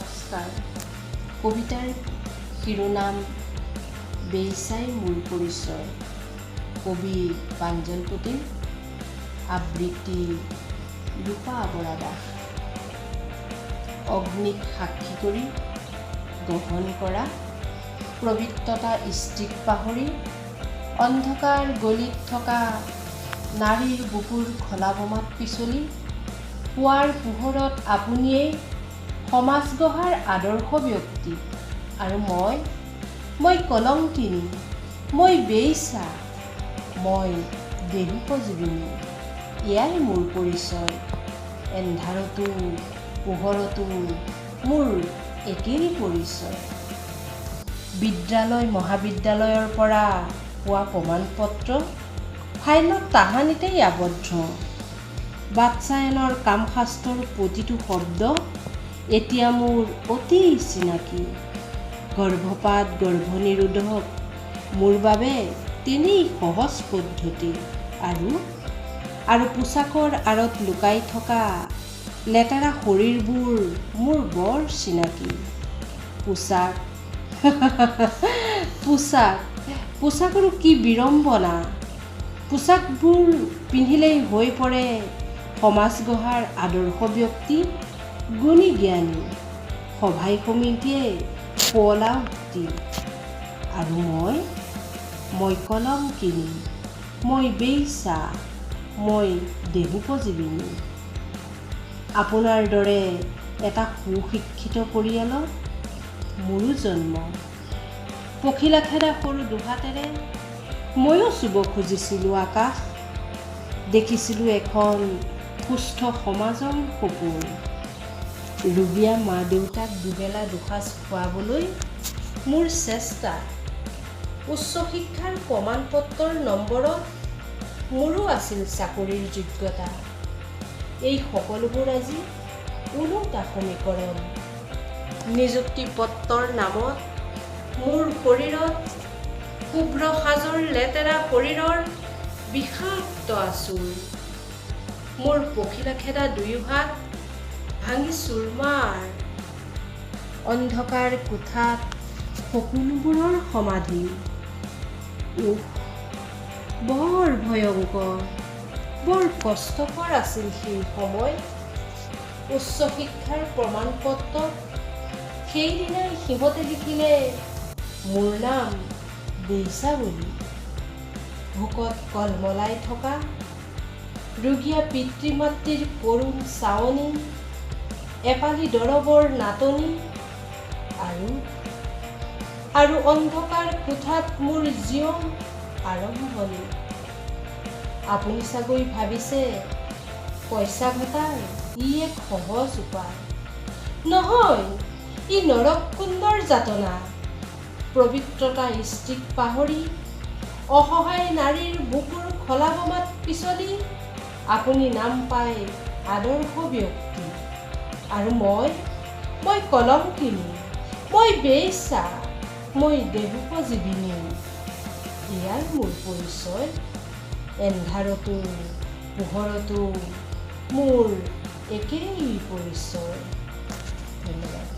নমস্কাৰ। কবিতাৰ শিৰোনাম বেইছাই মোৰ পৰিচয়। কবি প্ৰাঞ্জল পতিৰ, আবৃত্তি ৰূপা বৰা দাস। অগ্নিক সাক্ষী কৰি গ্ৰহণ কৰা পবিত্ৰতা স্ত্ৰীক পাহৰি অন্ধকাৰ গলিত থকা নাৰীৰ বুকুৰ খলা বমাত পিছলি পুৱাৰ পোহৰত আপুনিয়েই সমাজ গঢ়াৰ আদৰ্শ ব্যক্তি আৰু মই কলংকিনী, মই বেইছা, মই দেহোপজীৱিনী। এয়াই মোৰ পৰিচয়। এন্ধাৰতো পোহৰতো মোৰ একেই পৰিচয়। বিদ্যালয় মহাবিদ্যালয়ৰ পৰা পোৱা প্ৰমাণপত্ৰ ফাইলত তাহানিতেই আবদ্ধ। বাৎসায়নৰ কামশাস্ত্ৰৰ প্ৰতিটো শব্দ এতিয়া মোৰ অতি চিনাকি। গৰ্ভপাত, গৰ্ভনিৰোধক মোৰ বাবে তেনেই সহজ পদ্ধতি আৰু পোছাকৰ আঁৰত লুকাই থকা লেতেৰা শৰীৰবোৰ মোৰ বৰ চিনাকি। পোছাক, পোছাক, পোছাকৰো কি বিড়ম্বনা! পোছাকবোৰ পিন্ধিলেই হৈ পৰে সমাজ গঢ়াৰ আদৰ্শ ব্যক্তি, গুণী জ্ঞানী, সভাই সমিতিয়ে শুৱলা উক্তি। আৰু মই কলংকিনী, মই বেইছা, মই দেহোপজীৱিনী। আপোনাৰ দৰে এটা সুশিক্ষিত পৰিয়ালত মোৰো জন্ম। পখিলা খেদা সৰু দুহাতেৰে ময়ো চুব খুজিছিলোঁ আকাশ। দেখিছিলোঁ এখন সুস্থ সমাজৰ সপোন। ৰুগীয়া মা দেউতাক দুবেলা দুসাঁজ খুৱাবলৈ মোৰ চেষ্টা। উচ্চ শিক্ষাৰ প্ৰমাণপত্ৰৰ নম্বৰত মোৰো আছিল চাকৰিৰ যোগ্যতা। এই সকলোবোৰ আজি ওলোটা সমীকৰণ। নিযুক্তি পত্ৰৰ নামত মোৰ শৰীৰত শুভ্ৰ সাজৰ লেতেৰা শৰীৰৰ বিষাক্ত আঁচোৰ। মোৰ পখিলা খেদা দুয়ো হাত ভাঙি চুৰমাৰ। অন্ধকাৰ কোঠাত সপোনবোৰৰ সমাধি। উফ, বৰ ভয়ংকৰ, বৰ কষ্টকৰ আছিল সেই সময়। উচ্চ শিক্ষাৰ প্ৰমাণপত্ৰত সেইদিনাই সিহঁতে লিখিলে মোৰ নাম বেইছা বুলি। ভোকত কলমলাই থকা ৰুগীয়া পিতৃ মাতৃৰ কৰুণ চাৱনি, এপালি দৰৱৰ নাটনি আৰু অন্ধকাৰ কোঠাত মোৰ জীৱন আৰম্ভণি। আপুনি চাগৈ ভাবিছে পইচা ঘটাৰ ই এক সহজ উপায়। নহয়, ই নৰককুণ্ডৰ যাতনা। পবিত্ৰতা স্ত্ৰীক পাহৰি অসহায় নাৰীৰ বুকুৰ খলা বমাত পিছলি আপুনি নাম পায় আদৰ্শ ব্যক্তি আৰু মই কলংকিনী, মই বেইছা, মই দেহোপজীৱিনী। এয়াই মোৰ পৰিচয়। এন্ধাৰতো পোহৰতো মোৰ একেই পৰিচয়। ধন্যবাদ।